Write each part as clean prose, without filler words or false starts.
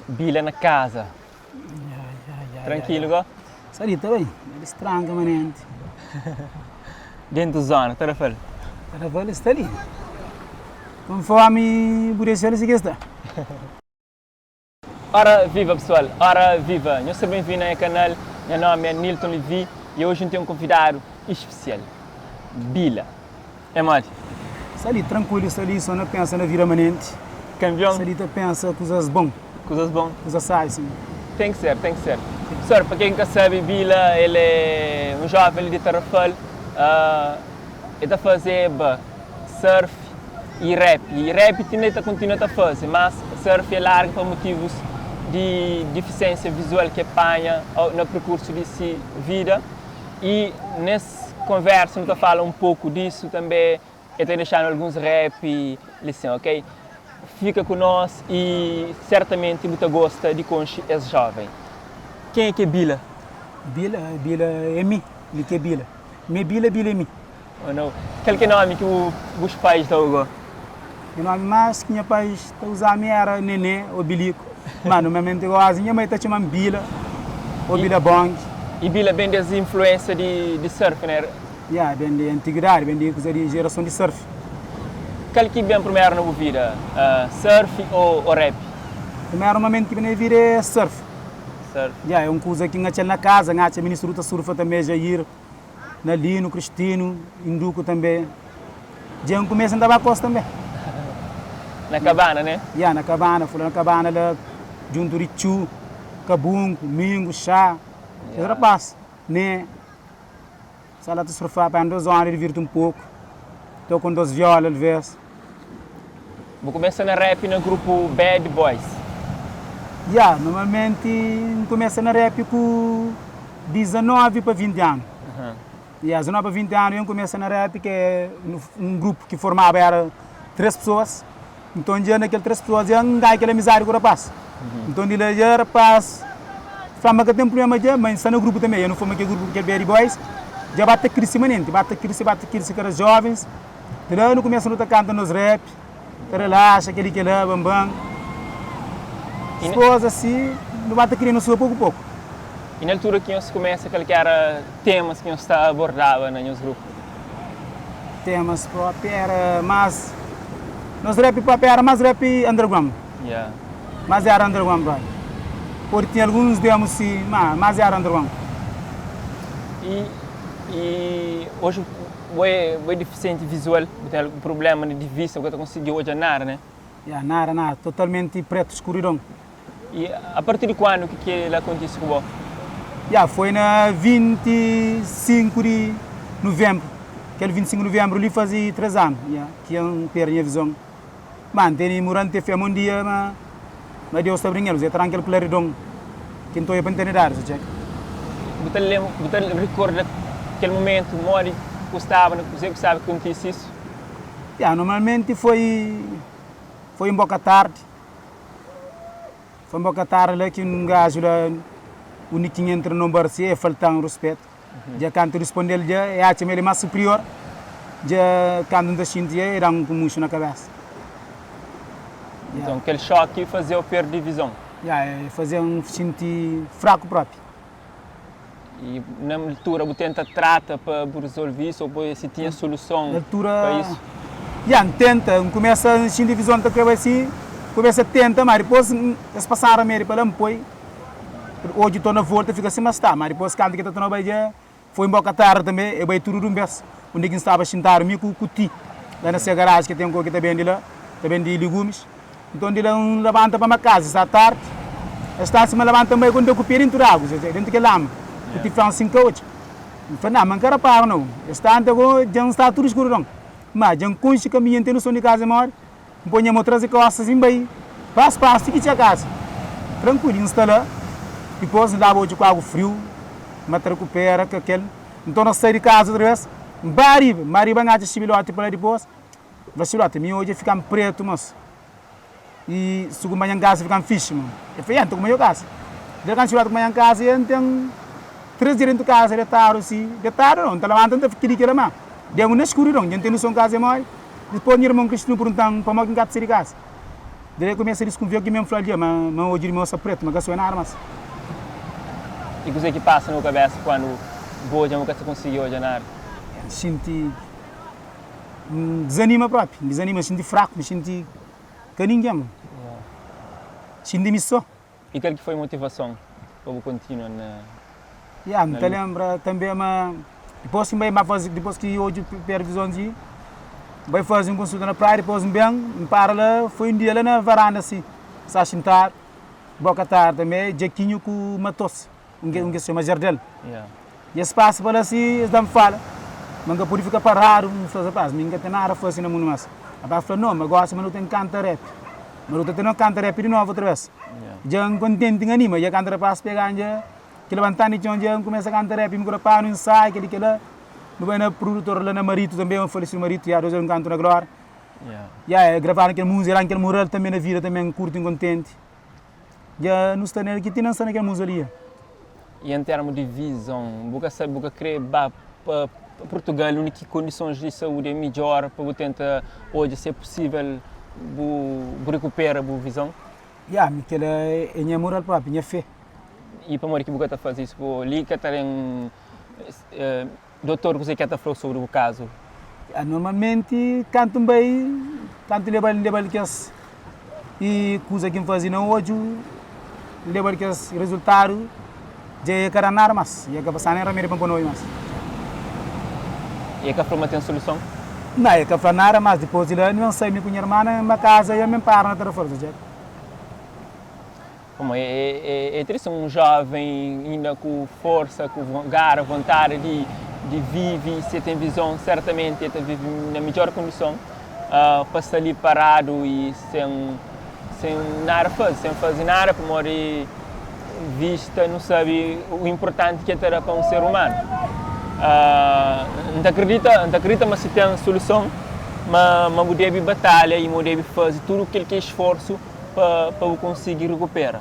Bila na kaza. Trankilu go? Sta li ta bai, el stranka manenti. Dentu zona, Tarrafal? Tarrafal sta li. Konformi bu dexa-l si ki sta. Ora viva pessoal, ora viva! Nhos sta ben-vindu na nha kanal, nha nomi é Nilton Levy e oji N ten un konvidadu ispesial, Bila. É modi? Sta li trankuilu, sta li so na pensa na vida manenti. Kanpion. Sta li ta pensa kuzas bon. Kuzas bon. Kuzas sabi, sim. Ten ki ser, ten ki ser. Sor, pa ken ka sabi, Bila el é un joven li di Tarrafal, el ta fazeba surf y rap. Y rap tinda el ta kontinua ta faze, mas surf el larga pa motivus di difisiensia vizual ki el panha na perkursu di si vida. Y nes. Konversa nu ta fala un poku disu tanbe e ta dexanu alguns rap li sin ok fika ku nos y sertamenti bu ta gosta di konxi es joven ken é ke Bila? Bila, Bila é mi, mi ke Bila mi é Bila, Bila é mi. Oh no, kal ke nomi ki bu bus pais dau go? Nha nomi mas ki nha pais ta uza mi era Nené ô Biliku, ma normalmenti gosi nha mai ta txoma-m Bila ô Bilabong. I Bila ben di es influensia di surf, né? Ya, ben di antiguidadi, ben di kuza di jerason di surf. Kal ki ben primeru na bu vida, surf ô rap? Primeru momentu ki ben na nha vida é surf. Surf. Ya, é un kuza ki N atxa-l na kaza, N atxa ministru ta surfa tanbe, Jair. Nalinu, Cristinu, Induku tanbe. Dja N kumesa N ta ba kos tanbe. Na kabana, ne? Ya, na kabana. Fui la na kabana la djuntu di Txu, Kabunku, Mingu, Xá, kes rapaz, ne? Sta la ta surfá pa N dos óra divirti un poku, toka un dos viola alves. Bu kumesa na rap na grupu Bad Boys? Ya, normalmenti N kumesa na rap ku 19 pa 20 anu. Ya, 19 pa 20 anu N kumesa na rap ke é un grupu ki formaba era 3 pesoas. Nton dja na kel 3 pesoas dja N ganha kel amizadi ku rapaz. Nton di la dja rapaz fla ma ka ten prubléma dja, ma N sta na grupu tanbe. Dja nu forma kel grupu kel Bad Boys, dja ba ta krisi manenti, ba ta krisi, ba ta krisi kada jovens. Di la nu kumesa nu ta kanta nos rap, ta relaxa, kel-li kel-la, ban-ban. Dipôs asi nu ba ta kria nos sua poku-poku. I na altura ki nhos kumesa kal ki éra temas ki nhos ta abordaba na nhos grupu? Temas propi éra más, nos rap propi éra más rap underground. Yeah. Más éra underground propi. Pode tinha alguns demos si, má más éra underground. I i oji Bo é bo é difisienti vizual, bu ten algun prubléma di vista, bu ka ta konsigi odja nada, né? Ya, nada, nada, totalmenti pretu, skuridon. I a partir di kuandu ki kel-la kontise ku bo? Ya, foi na 25 di nuvenbru, kel 25 di nuvenbru li faze 3 anu, ya, ki N perde nha vizon. Ma N tene muran te fé ma un dia ma ma Deus ta brinha lus, e ta dan kel klaridon ki N ta oia pa internidadi, sa txeka. Bu ta lem bu ta rikorda kel mumentu modi ku staba na kuzê ku staba ki kontisi isu? Ya, normalmenti foi foi un boka tardi, foi un boka tardi la ki un gaju la undi ki N entra na un bar si e faltan ruspetu. Dja kantu rispondel dja e atxa ma el é más suprior, dja kantu N ta xinti dja e da-m ku muxu na kabésa. Nton kel xoki faze-u perde vizon? Ya, e faze-m xinti fraku propi. I na altura bu tenta trata pa bu rizolve isu ô bu si tinha soluson pa isu? Ya, N tenta, N kumesa N xinti vizon ta kreba si, N kumesa tenta, má dipôs es pasa ramedi pa la N poi. Odju torna volta fika sima sta, ma dipos kantu ki ta torna bai dja foi nboka tardi tanbe e bai tudu dun bes. Undi ki N staba xintadu mi ku ku Ti la na se garaji ki ten ko ki ta bendi la, ta bendi ligumis. Nton di la N labanta pa ma kaza, sta tardi, es sta sima labanta N bai ku N da ku pe dentu di agu, dentu kel lama, ku Ti fla-m si N ka odja. N fla, na, ma N ka rapara nau. Es tanta go dja N sta tudu skuridon. Ma dja N konxe kaminhu, N ten noson di kaza é modi. N poi nha mo tras di kostas i N bai pas pas ti ki txiga kaza. Trankuilu, N sta la. Dipôs N laba odju ku agu friu, ma ta rekupera ka kel. N torna sai di kaza otra bes, N ba riba. N ba riba N atxa Xibiloti pa la dipôs. N fla, Xibiloti, mi odju fika-m pretu mos. I su ku manhan kaza fika-m fixi mo. El fla, Ya, N ta ku manhan kaza. Dja kantu Xibiloti ku manhan kaza, ya N ten 3 dia dentu kaza detadu si. Detadu nau, N ta labanta N ta fika di kila ma dengu na skuridon. Dja N ten noson kaza é modi. Dipôs nha irmon Kristinu pergunta-m pamodi ki N ka ta sai di kaza. Dja el kumesa diskunfia ki mi N fla-l dja ma ma odju di meu sta pretu, ma ka soi nada mas. I kuzê ki pasa na bu kabésa kandu bu odja ma bu ka sta konsigi odja nada? N xinti, N dizanima propi, N dizanima, N xinti fraku, N xinti ka ningen, N xinti mi sô. I kal ki foi motivason pa bu kontinua na Ya, N ta lenbra tanbe ma dipôs ki N bai ba faze, dipôs ki odju perde vizon di, N bai faze un konsulta na praia, dipôs N ben, N para la, foi un dia la na varanda si, N sta xintadu, boka tardi tanbe, Djakinhu ku Matos, un ke un ke se txoma Jardel, i es pasa pa la si, es da-m fala ma N ka pode fika paradu, N fla, rapaz, mi N ka ten nada fase na mundu mas. Rapaz fla, no, ma gosi ma nu ten kanta rap. Ma nu ta tene kanta rap di novu otra bes. Dja N kontenti, N anima. Dja kanta rapaz pega-m dja ki labanta-m di txon dja N kumesa kanta rap. Mi ku rapaz nu insaia kel-li kel-la. Nu bai na produtor la na Marito tanbe, un falesidu Marito, ya Deus dal un kantu na glória. Ya e gravadu kel múzika, da-m kel mural tanbe na vida tanbe, N kurti, N kontenti. Dja nu sta nel ki ti na N sta na kel múzika li. I en termu di vizon, bu ka sabe, bu ka kre ba pa Purtugal undi ki kondisons di saúdi é midjor pa bu tenta odja si é pusível bu bu rekupera bu vizon? Ya, mi kel-la é nha mural propi, nha fé. I pamodi ki bu ka ta faze isu? Bu li ka ta ten dotor kuzê ki el ta fla-u sobri bu kazu? Ya, normalmenti kantu N bai, kantu N leba-l, N leba-l kes i kuza ki N faze na odju, N leba-l kes rezultadu, dja e ka da nada mas, e ka pasa nen ramedi pa N pô na odju mas. E ka fla ma ten soluson? Nau, e ka fla nada mas. Dipôs di la, mi N sai mi ku nha irma na kaza i ami N para na ta da forsa dja. Pamodi é tristi un jóven inda ku forsa, ku gara, vontadi di di vivi, si el ten vizon, sertamenti el ta vivi na midjór kondison pa sta li paradu i sen sen nada faze, sen faze nada pamodi vista nu sabe u inportanti ki el ta da pa un ser umanu. N ta kridita, N ta kridita ma si ten soluson ma ma bu debe batalha i ma bu debe faze tudu kel ki é sforsu pa pa bu konsigi rekupera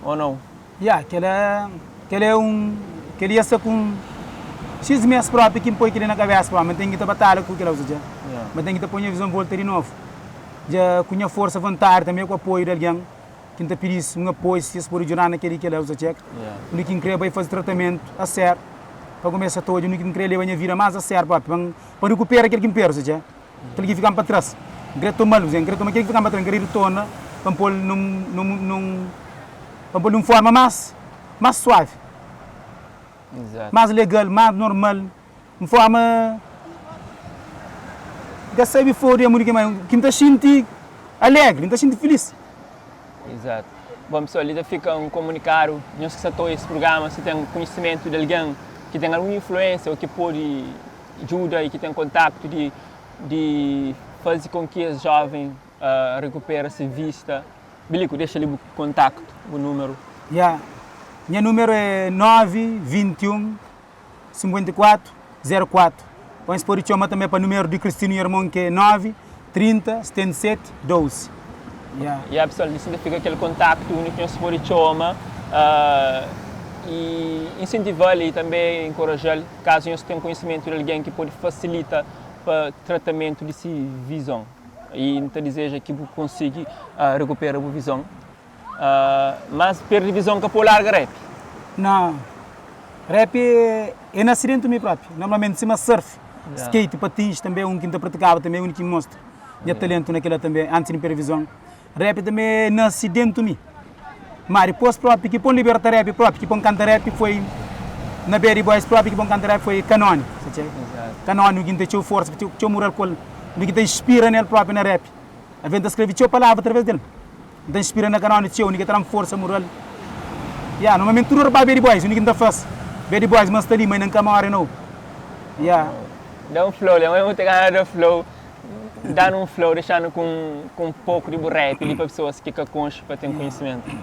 ou nau? Ya, kel-la, kel-la é un, kel-li ia sta ku un xis mês propi ki N poi kel-li na kabésa, pamodi ma N ten ki ta batalha ku kel-la, dja, ma N ten ki ta poi nha vizon volta di novu, dja ku nha forsa vontadi tanbe ku apoiu di algen ki N ta pidi-s un apoiu si es pode djuda-m na kel-li kel-la, dja, undi ki N kre bai faze tratamentu a sériu pa kumesa ta odja undi ki N kre leba nha vida más a sériu propi pa N pa rekupera kel ki N perde, dja. Kel ki fika-m pa tras, N kre toma-l, N kre toma kel ki fika-m pa tras, N kre ritorna pa N pô-l nun, nun, nun, pa N pô-l di un forma más, más suavi, más legal, más normal, un forma, N ka sabe fla-u di modi ki ma, ki N ta xinti alegri, N ta xinti filis. Izatu. Bon pesoal, li ta fika un komunikadu, nhos ki sta ta obi es prugrama, si ten kunhisimentu di algen ki ten algun influensia ô ki pode djuda i ki ten kontaktu di di faze kon ki es joven rekupera se vista. Biliku, dexa li bu kontaktu, bu numeru. Ya, nha numeru é 9 21 54 04. Ô nhos pode txoma tanbe pa numeru di Cristino nha irmon ki é 9 30 77 12. Ya. Ya pessoal, li ta fika kel kontaktu undi ki nhos pode txoma i insentiva-l i tanbe enkoraja-l kazu nhos ten konhisimentu di algen ki pode fasilita pa tratamentu di si vizon. I N ta dizeja ki bu konsigi rekupera bu vizon. Mas perde vizon ka pô larga rap? Nau. Rap é nase dentu mi propi. Normalmenti sima surf, skate, patins tanbe un ki N ta pratikaba tanbe, un ki N mostra nha talentu na kila tanbe antis di N perde vizon. Rap tanbe nase dentu mi. Ma dipos propi ki pon liberta rap propi, ki pon kanta rap foi na Bad Boys propi ki pon kanta rap foi Kanoni. Kanoni un ki N ten txeu forsa, txeu mural ku el, un ki ta inspira nel propi na rap. Alvês N ta skrebe txeu palavra atraves del. N ta inspira na Kanoni txeu, un ki ta da-m forsa mural. Ya, normalmenti tudu ora pa Bad Boys, un ki N ta fla-s, Bad Boys, ma N sta li, ma inda N ka móre nau. Ya. Da un flow, lembra mi ta gana da flow. Da-nu un flow, dexa-nu ku un poku di bu rap li pa pesoas ki ka konxe pa ten konhisimentu.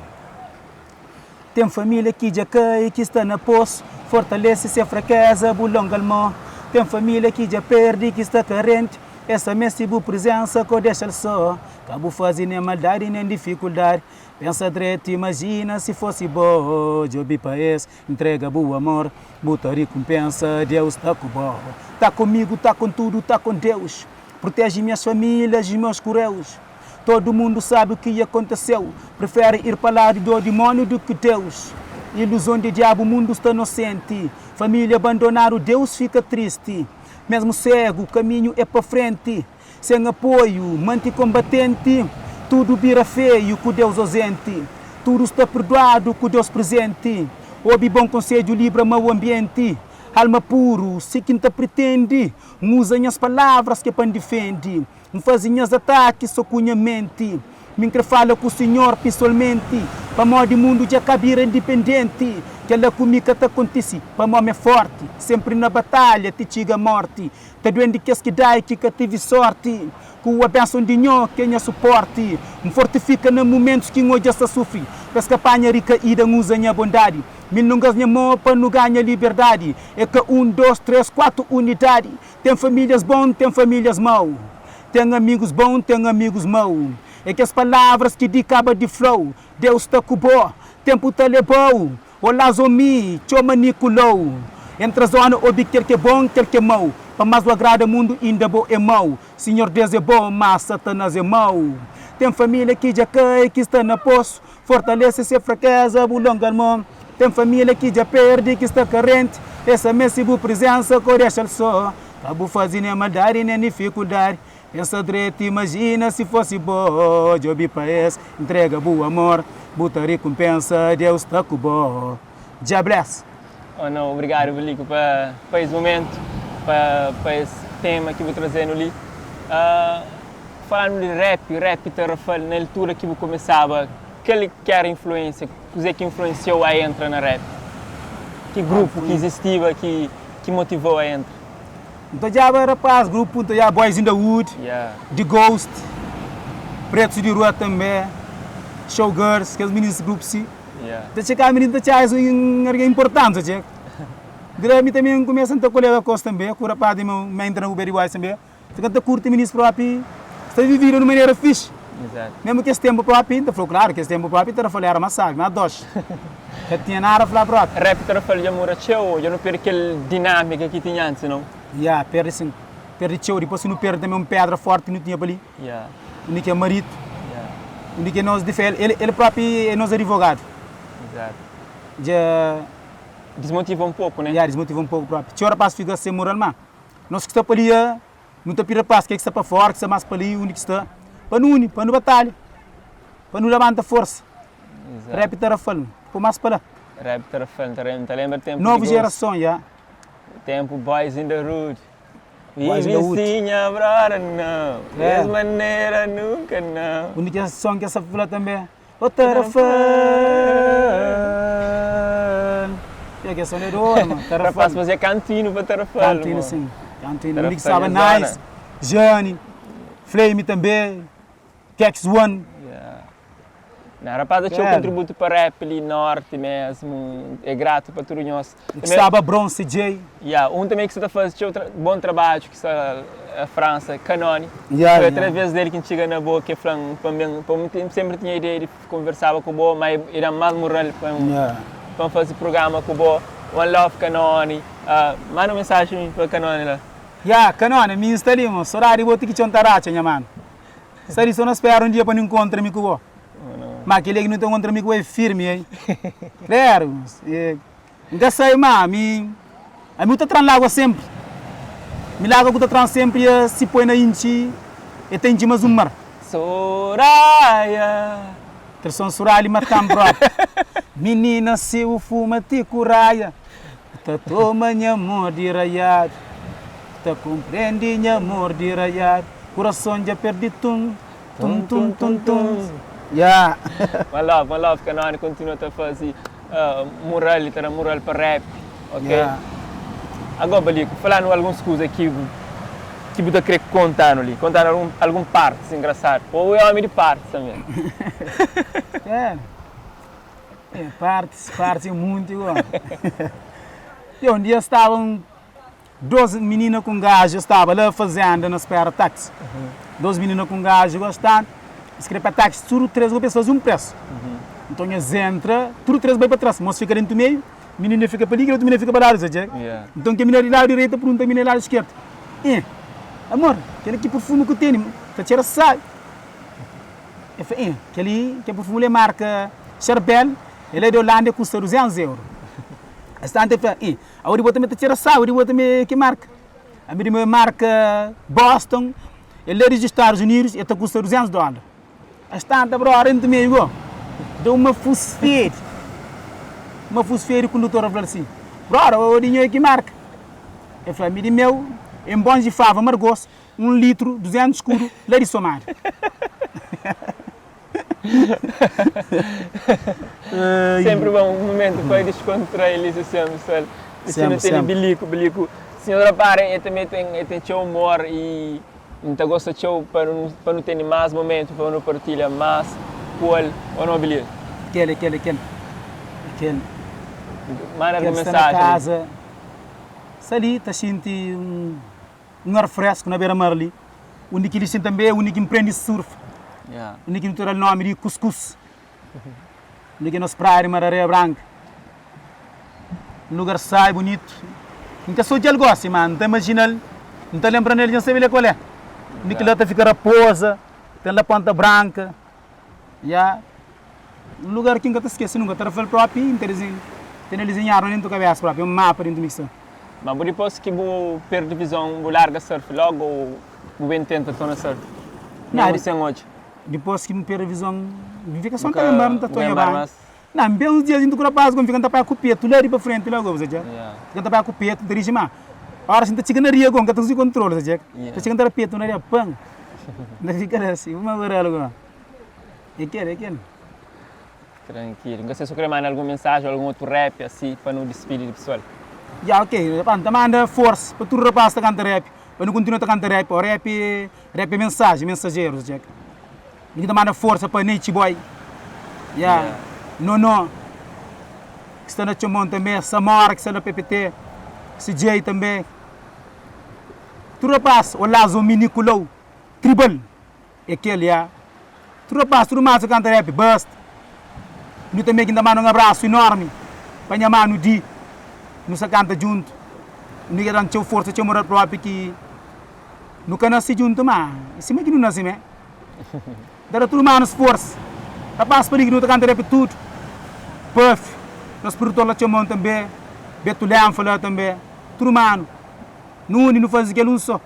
Ten família ki dja kai, ki sta na posu, fortalese se frakeza, bu longa-l mô. Ten família ki dja perde, ki sta karenti, es ta meste bu prizensa, k'o dexa-l sô. Ka bu faze nen maldadi nen difikuldadi, pensa dretu, imajina si fosi bo. Djobe pa es, ntrega bu amor, bu ta rikunpensa, Deus ta ku bo. Ta komigu, ta kon tudu, ta kon Deus, proteje minhas famílias i meus kureus. Todo mundo sabe o que aconteceu Prefere ir pa lado do dimónio do que Deus Iluzon di diabu mundu sta nosenti Família abandonadu Deus fika tristi Mesmu segu kaminhu é pa frenti Sen apoiu manti konbatenti Tudu bira feiu ku Deus ozenti Tudu sta perduadu ku Deus prezenti Obi bon konsedju libra mau anbienti Alma puru si ki N ta pritendi N uza nhas palavras k'é pa N difendi N faze nhas ataki so ku nha menti Mi N kre fala ku sinhor pisoalmenti Pamodi mundu dja ka bira indipendenti Kel-la ku mi ka ta kontise Pamó mi é forti Senpri na batalha ti txiga morti Ta duen di kes ki da i ki ka tivi sorti Ku a benson di nho ki é nha suporti N fortifika na mumentus ki N odja sa sufri Pa es ka panha rikaída N uza nha bondadi Mi N longa-s nha mô pa nu ganha liberdadi É ka un, dos, tres, kuatu unidadi Ten famílias bon, ten famílias mau Ten amigus bon, ten amigus mau É kes palavras ki di kaba di fla-u Deus sta ku bo, tenpu ta leba-u Olá zomi, txoma Nicolau Entra zona, obi kel ki é bon, kel ki é mau Pa más bu agrada mundu, inda bo é mau Sinhor Deus é bon, má Satanás é mau Ten família ki dja kai, ki sta na posu Fortalese se frakeza, bu longa-l mon Ten família ki dja perde, ki sta karenti Es sa meste bu prizensa, ko dexa-l so Ka bu faze nen maldadi, nen difikuldadi Pensa dretu, imajina si fosi bo Djobe pa es, ntrega bu amor Bu ta rikunpensa, Deus sta ku bo Jah bless. Oh no, obrigadu Belico pa pa es momentu, pa pa es tema ki bu trazenu li. Falando di rap, rap Tarrafal, na altura ki bu kumesaba, kal ki era influensia, kuze ki influensiou a entra na rap? Ki grupu ki izistiba ki ki motivou a entra? N ta odjaba rapaz, grupu, N ta odjaba Boys in the Hood, The Ghost, Pretos di Rua tanbe, Showgirls, kes minis grupu si. Ta txeka mininu ta txeka es un algen inportanti, ta txeka. Dira mi tanbe N kumesa N ta kolega ku es tanbe, ku rapaz di meu, mi entra na Uber di Boys tanbe. Fika ta kurti minis propi sta vivi vida di un manera fixi. Mesmu kes tempu propi, N ta fla-u klaru, kes tempu propi Tarrafal era más sabi, más doxi. Ka tinha nada fla propi. Rap Tarrafal dja muda txeu, dja nu perde kel dinâmika ki tinha antis, nau? Ya, perde sin. Perde txeu. Dipôs si nu perde tanbe un pedra forti ki nu tinha pa li, undi ki é maritu, undi ki é nos dife, el, el propi é nos adivogadu. Dja. Dismotiva un poku, né? Ya, dismotiva un poku propi. Txeu rapaz fika sen mural, má Nos ki sta pa li nu ta pidi rapaz ke ki sta pa fora, ki sta mas pa li, undi ki sta, pa nu uni, pa nu batalha, pa nu labanta forsa. Rap Tarrafal, pô mas pa la. Rap Tarrafal, N ta lenbra tempu Novu gerason, ya. Tempu Boys in the Hood. Boys in the Hood. Vivi nha brother, não. Des manera nunca, não. Undi ki es son ki es ta fla tanbe. Ô Tarrafal Ya kes son é di oru ma Tarrafal Rapaz fazia canto hino pa Tarrafal Canto hino sim Canto hino Undi ki staba Nice, Jane, Flame tanbe Kex One Nah rapaz da txeu kontributu pa rap li norti mesmu é gratu pa tudu nhos. Ki staba Bronze Djey. Ya, un tanbe ki sta ta faze txeu bon trabadju ki sta Fransa, Kanoni. Foi atraves del ki N txiga na bo ki el fla-m pa N ben, pa N senpri tinha ideia di konversaba ku bo, ma e da-m más mural pa N faze prugrama ku bo. One love Kanoni. Manda un mensajen pa Kanoni la. Ya, Kanoni, mi N sta li, mo. Sodadi bo ti ki txon ta ratxa, nha manu. Sta li so na spera un dia pa nu inkontra mi ku bo. Ma kel dia ki nu ta inkontra mi ku bo é firmi, ei. Kredu, N ka sai ma mi ami bu ta tran lagua sempri mi lagua ku ta tran sempri e si poi na intxi e ta intxi mas un mar. Soraya. Kel son Soraya li matan propi Minina si bu fuma ti ku raia Bu ta toma nha amor di raiadu Bu ta konprendi nha amor di raiadu Kurason dja perdi tum tum tum tum tum Yeah. One love, one love, Kanoni kontinua ta fazi Mural, ta da mural pa rap, ok? Yeah. Agora, Balico, fala-nu alguns kuza ki ki bu ta kre konta-nu li. Konta-nu algun, algun partis engrasadu. Bo é omi di partis tanbe. É, é partis, partis é munti go. E un dia staba un dos minina ku un gaju, staba la fazenda na spera taxi. Dos minina ku un gaju gostadu, es kre pa taxi tudu tres go pa es faze un presu. Nton es entra, tudu tres bai pa tras, mos fika dentu meiu, minina fika pa li, kel otu minina fika pa ladu, sa Nton kel minina di ladu direita pergunta minina di ladu skerdu, Ê, amor, kel ki purfumu ku tene ta txera sabi. El fla, Ih, kel-li, kel purfumu li é marka Charbel, el é di Holanda e kusta 200 euru. Es tantu el fla, Ih, aô di bo tanbe ta txera sabi, di bo tanbe ki marka? Ami di meu é marka Boston, el é di Stadus Unidus, el ta kusta 200 dólar. Es tanta brother entra meio go da uma fusfede uma fusfede condutor fla assim brother o di nho é ki marca el fla mi di meu é um de fava margos um litro 200 escudo la di somada Sempre bom um momento pa descontrai li sempre pessoal Sempre, no tene bilico bilico senhor rapara el também tem el tem txeu humor e N ta gosta txeu pa nu pa nu tene más momentu pa nu partilha más ku el ô no Abilio? Kel, é kel, é kel, é kel. Manda Kel algun sta na mensajen. kaza, sta li ta xinti un un ar fresku na bera-mar li, undi ki li sin tanbe undi ki N prende surf, Yeah. undi ki nu ta da-l nomi di kuskus. Undi ki é nos praia di Mar Areia Branka. Un lugar sai, bunitu. N ka sa odja-l gosi, ma N ta imajina-l, N ta lenbra nel, dja N sabe el é kual é. Undi ki la ta fika rapoza, ten la Ponta Branka, ya. Un lugar ki N ka ta skese nunka. Tarrafal propi, N ta tene dizenhadu na dentu kabesa propi, un mapa dentu mi ki sta. Ma bu dipôs ki bu perde vizon, bu larga surf logu ô bu ben tenta torna surf? Mesmu sen odja? Dipôs ki N perde vizon, N fika sô N ta lenbra, N ta tonha ba. Na, N ben uns dias djuntu ku rapazis, N fika N ta pega ku petu la di pa frenti la gosi, dja. Fika N ta pega ku petu, N ta dixi ma óras ki N ta txiga na ria gosi, N ka ta konsigi kontrola, dja. N ta txiga N ta da petu na ria, pan! N ta fika la si, uma barela gosi. É kel, é kel. Trankilu. N ka sai si bu kre manda algun mensaji ô algun otu rap asi pa nu dispidi di pesoal. Ya, ok. N ta manda forsa pa tudu rapazis ta kanta rap, pa nu kontinua ta kanta rap. Ó rap é. Rap é mensaji, mensajerus Jack. Mi ki ta manda forsa pa Neychi Boy, yeah, Nono ki sta na Txonbon tanbe, Samora ki sta na PPT, CJ tanbe. Tudu rapaz, Olá Zomi Nicolau, Tribal é kel, yeah. Tudu rapaz, tudu machu ki kanta rap, Bust. Mi tanbe ki N ta manda un abrasu enormi pa nha manu Di, nu sta kanta djuntu. Mi ki ta da-m txeu forsa, txeu moral propi ki. Nu ka nase djuntu ma é sima ki nu nase mé. Ta da tudu manus forsa. Rapaz pa li ki nu ta kanta rap tudu. Puff, nos produtor la txomon tanbe, Beto Lenfa la tanbe. Tudu manu. Nu uni nu faze kel un so.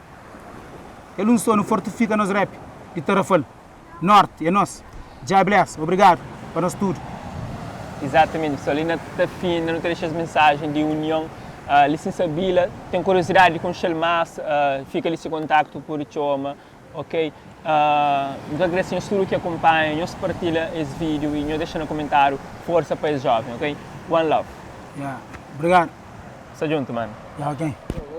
Kel un so nu fortifika nos rap di Tarrafal. Norte é nos. Jah bless. Obrigadu pa nos tudu. Exatamente pessoal, li na ta finda nu ta dexa es mensagem di union li sin sabila ten curiosidade di conxel mas fika li si contacto pudi txoma ok nu ta agradece nhos tudo ki acompanha nhos partilha es video y nhos dexa na comentario força pa es jovem ok one love. Yeah obrigado. Sta djunto mano. Yeah ok.